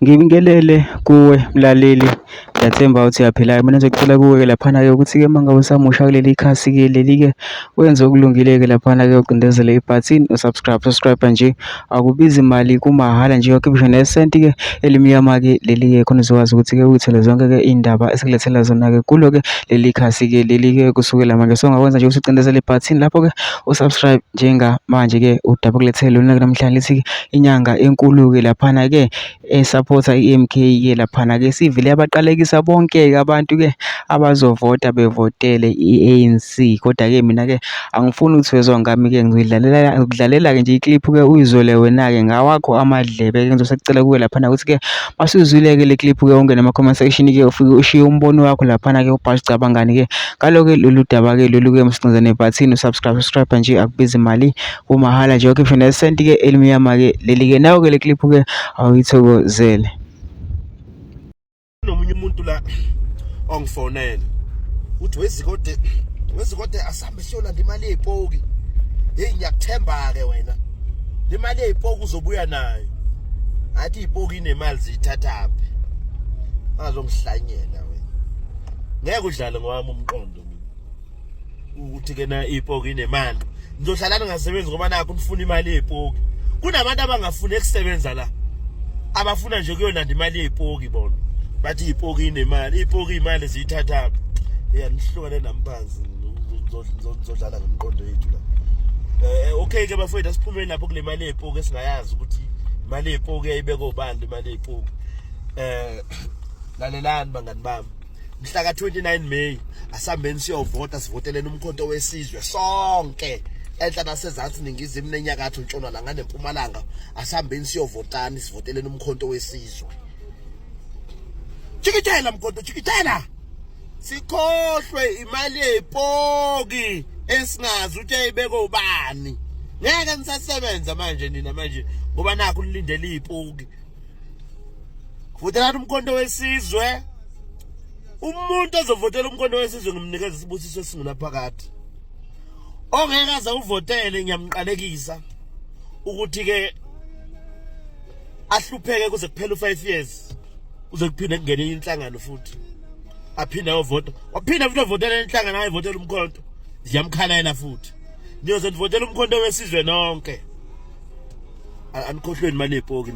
Ngibingelele kuwe mlaleli, ngiyathemba ukuthi uyaphila-ke. Mina ngizokucela kuwe-ke laphana-ke ukuthi-ke uma ngabe usamusha kuleli khasi-ke leli-ke wenze okulungile-ke laphana-ke ucindezele ibhathini u-subscribe. Subscribe nje akubizi mali kumahhala nje awukhiphi ngisho nesenti-ke elimnyama-ke leli-ke khona uzokwazi ukuthi-ke uy'thole zonke-ke iy'ndaba esikulethela zona-ke kulo-ke leli khasi-ke leli-ke kusukela manje. So ongakwenza nje ukuthi ucindezele ibhathini lapho-ke u-subscribe njengamanje-ke udaba okulethele lona-ke namhlanje lithi-ke inyanga enkulu-ke laphana-ke esaphotha i-M_K-ke laphana-ke isivele yabaqalekisa bonke-ke abantu-ke abazovota bevotele i-A_N_C. Kodwa-ke mina-ke angifuni ukuthi wezwa ngami-ke ngizodlalela ngikudlalela-ke nje ikliphu-ke uyizwele wena-ke ngawakho amadlebe-ke. Ngizosekucela kuwe laphana ukuthi-ke masuyizwile-ke le kliphu-ke ungene ema-comment section-ke ufike ushiye umbono wakho laphana-ke ubhale ucabangani-ke ngalo-ke lolu daba-ke lolu-ke msicinzane ebhathini u-subscribe subscribe nje akubizi mali kumahhala nje okhiphe nesenti-ke elimnyama-ke leli-ke nawo-ke le kliphu-ke awuyithokozele. Nomunye umuntu la ongifonele uthi wezikode wezikode asambe siyolanda imali yezipoki. Hey, ngiyakuthemba ke wena, le mali yezipoki uzobuya nayo. Ngathi izipoki inemali, ziyithathaphi? Angazongihlanyela wena, ngeke udlale ngowami umqondo mina ukuthi ke na ipoki inemali. Nizohlala ningasebenzi ngoba nakho nifuna imali yepoki. Kunabantu abangafuni ukusebenza la, abafuna nje kuyolanda imali yepoki. Bona bathi ipoki inemali, ipoki imali ziyithathaphi? Ya, nihlukane nami phansi, nizodlala ngemiqondo yethu la. Okay ke bafowethu, asiphumeni lapho kule mali yepoki esingayazi ukuthi imali yepoki yayibekwe ubani, imali yepoki. Lalelani bangani bami, mhla ka-29 May asambeni siyovota, sivoteleni uMkhonto weSizwe sonke, enhla nasezansi, ningizimu nenyakatho, ntshonalanga nempumalanga. Asambeni siyovotani, sivoteleni uMkhonto weSizwe. Jikijela Mkhonto, jikijela, sikhohlwe imali yezipoki esingazi ukuthi ayibeke ubani. Ngeke nisasebenza manje nina manje ngoba nakho nilindele izipoki. Votelani uMkhonto weSizwe. Umuntu ozovotela uMkhonto weSizwe ngimnikeza isibusiso esingunaphakade. Ongeke aze uvotele ngiyamqalekisa ukuthi ke ahlupheke kuze kuphele u5 years, kuze kuphinde kungene inhlangano futhi aphinde ayovota, waphinde futhi avotele inhlangano, ayivotela uMkhonto, ziyamkhalela futhi. Niyoze nivotele uMkhonto weSizwe nonke, anikhohlweni mali yepoki.